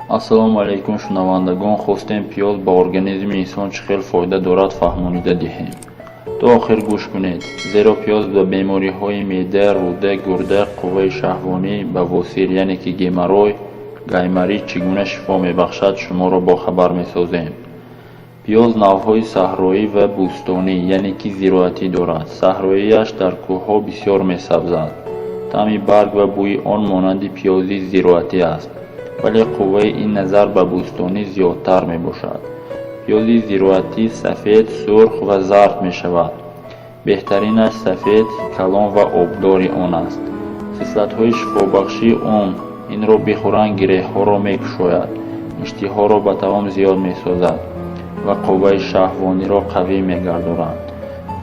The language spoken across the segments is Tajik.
Ассалому алайкум, шунавандагон! Хостем, пиёз ба организми инсон чӣ хел фоида дорад, фаҳмонида диҳем. То охир гӯш кунед, зеро пиёз ба бемориҳои меъда, рӯда, гурда, қувваи шаҳвонӣ, бавосир, яъне ки геморрой, гайморит чӣ гуна шифо мебахшад, шуморо бохабар месозем. Пиёз навъҳои саҳроӣ ва бӯстонӣ, яъне ки зироатӣ дорад. Саҳроияш дар кӯҳҳо бисёр месабзад. Таъми барг ва бӯи он монанди пиёзи зироатӣ аст, вале қувваи ин назар ба бӯстонӣ зиёдтар мебошад. Пиёзи зироатӣ сафед, сурх ва зард мешавад. Беҳтаринаш сафед, калон ва обдори он аст. Хислатҳои шифобахшии он: инро бихӯранд, гиреҳҳоро мекушояд, иштиҳоро ба таом зиёд месозад ва қувваи шаҳвониро қавӣ мегардонад.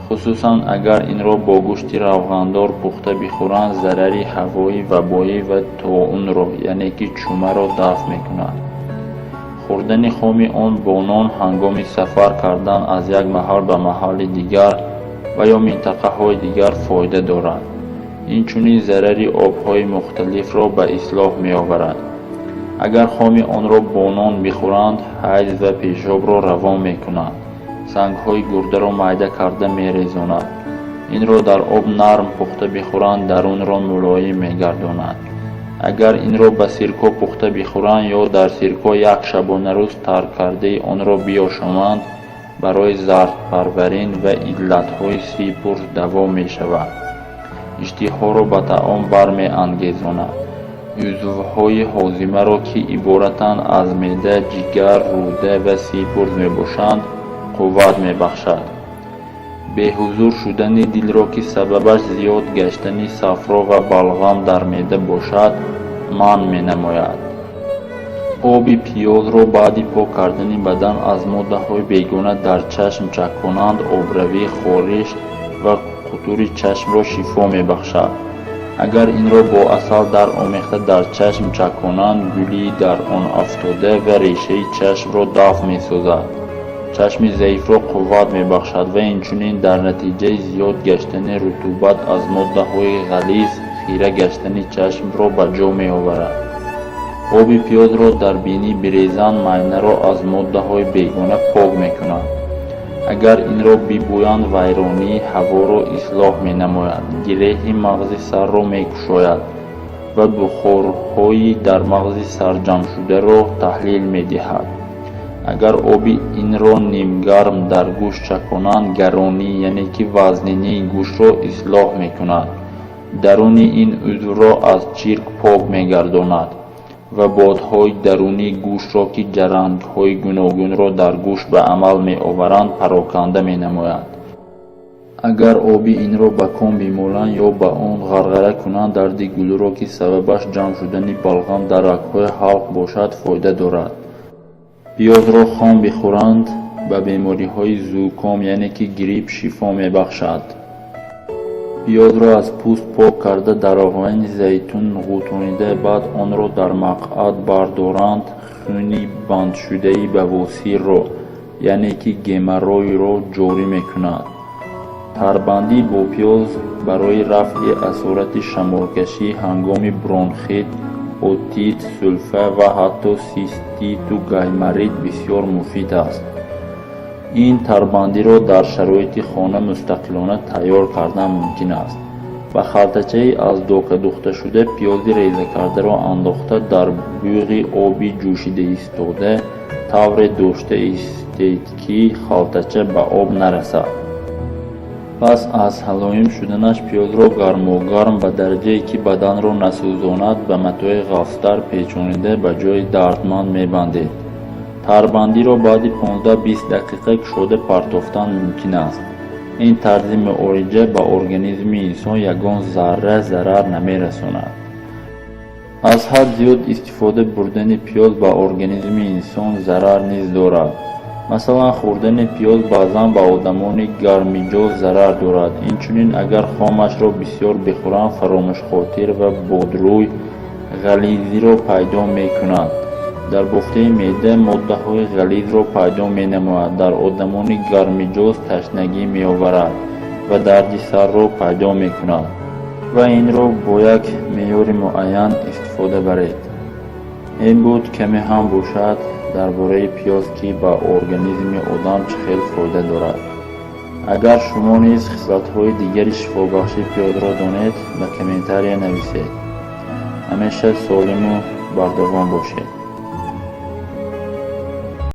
Хусусан агар инро бо гӯшти равғандор пухта бихӯранд, зарари ҳавои вабоӣ ва тоунро, яъне ки чумаро дафъ мекунад. Хӯрдани хоми он бо нон ҳангоми сафар кардан аз як маҳал ба маҳалли дигар ва ё минтақаҳои дигар фоида дорад. Инчунин зарари обҳои мухталифро ба ислоҳ меоварад. Агар хоми онро бо нон бихӯранд, ҳайз ва пешобро равон мекунад, сангҳои гурдаро майда карда мерезонад. Инро дар об нарм пухта бихӯранд, дарунро мулоим мегардонад. Агар инро ба сирко пухта бихӯранд ё дар сирко як шабонарӯз таркардаи онро биёшоманд, барои зардпарварин ва иллатҳои сипурс даво мешавад. Иштиҳоро ба таом бармеангезонад. Узвҳои ҳозимаро, ки иборатанд аз меъда, ҷигар, рӯда ва сипурс мебошанд, қувват мебахшад. Беҳузур шудани дилро, ки сабабаш зиёд гаштани сафро ва балғам дар меъда бошад, манъ менамояд. Оби пиёзро баъди пок кардани бадан аз моддаҳои бегона дар чашм чаконанд, обравӣ, хориш ва қутури чашмро шифо мебахшад. Агар инро бо асал дар омехта дар чашм чаконанд, гулии дар он афтода ва решаи чашмро дафъ месозад, чашми заифро қувват мебахшад ва инчунин дар натиҷаи зиёд гаштани рутубат аз моддаҳои ғализ хира гаштани чашмро ба ҷо меоварад. Оби пиёзро дар бинӣ бирезанд, майнаро аз моддаҳои бегона пок мекунад. Агар инро бибӯянд, вайронии ҳаворо ислоҳ менамояд, гиреҳи мағзи сарро мекушояд ва бухорҳои дар мағзи сар ҷамъшударо таҳлил медиҳад. Агар оби инро нимгарм дар гӯш чаконанд, гаронӣ, яъне ки вазнинии гӯшро ислоҳ мекунад, даруни ин узвро аз чирк пок мегардонад ва бодҳои дарунии гӯшро, ки ҷарангҳои гуногунро дар гӯш ба амал меоваранд, пароканда менамояд. Агар оби инро ба ком бимоланд ё ба он ғарғара кунанд, дарди гулӯро, ки сабабаш ҷамъ шудани балғам дар рагҳои ҳалқ бошад, фоида дорад. Пиёзро хом бихӯранд, ба бемориҳои зуком, яъне ки грипп шифо мебахшад. Пиёзро аз пӯст пок карда, дар равғани зайтун ғӯтонида, баъд онро дар мақъад бардоранд, хуни бандшудаи бавосирро, яъне ки геморройро ҷорӣ мекунад. Тарбандӣ бо пиёз барои рафъи асорати шамолкашӣ ҳангоми бронхит, отит, сулфа ва ҳатто систиту гайморит бисёр муфид аст. Ин тарбандиро дар шароити хона мустақилона тайёр кардан мумкин аст. Ба халтачаи аз дока духташуда пиёзи резакардаро андохта, дар буғи оби ҷӯшида истода, тавре дошта истед, ки халтача ба об нарасад. Пас аз ҳалоим шуданаш пиёзро гармогарм, ба дараҷае, ки баданро насӯзонад, ба матои ғафстар печонида, ба ҷои дардманд мебандед. Тарбандиро баъди 15-20 дақиқа кушода партофтан мумкин аст. Ин тарзи муолиҷа ба организми инсон ягон зарра зарар намерасонад. Аз ҳад зиёд истифода бурдани пиёз ба организми инсон зарар низ дорад. Масалан, хӯрдани пиёз баъзан ба одамони гарммиҷоз зарар дорад. Инчунин агар хомашро бисёр бихӯранд, фаромӯшхотир ва бодрӯй, ғализиро пайдо мекунад, дар бофтаи меъда моддаҳои ғализро пайдо менамояд, дар одамони гарммиҷоз ташнагӣ меоварад ва дарди сарро пайдо мекунад. Ва инро бо як меъёри муайян истифода баред. Ин буд каме ҳам бошад дар бораи пиёз, ки ба организми одам чӣ хел фоида дорад. Агар шумо низ хислатҳои дигари шифобахши пиёзро донед, ба комментария нависед. Ҳамеша солиму бардавом бошед.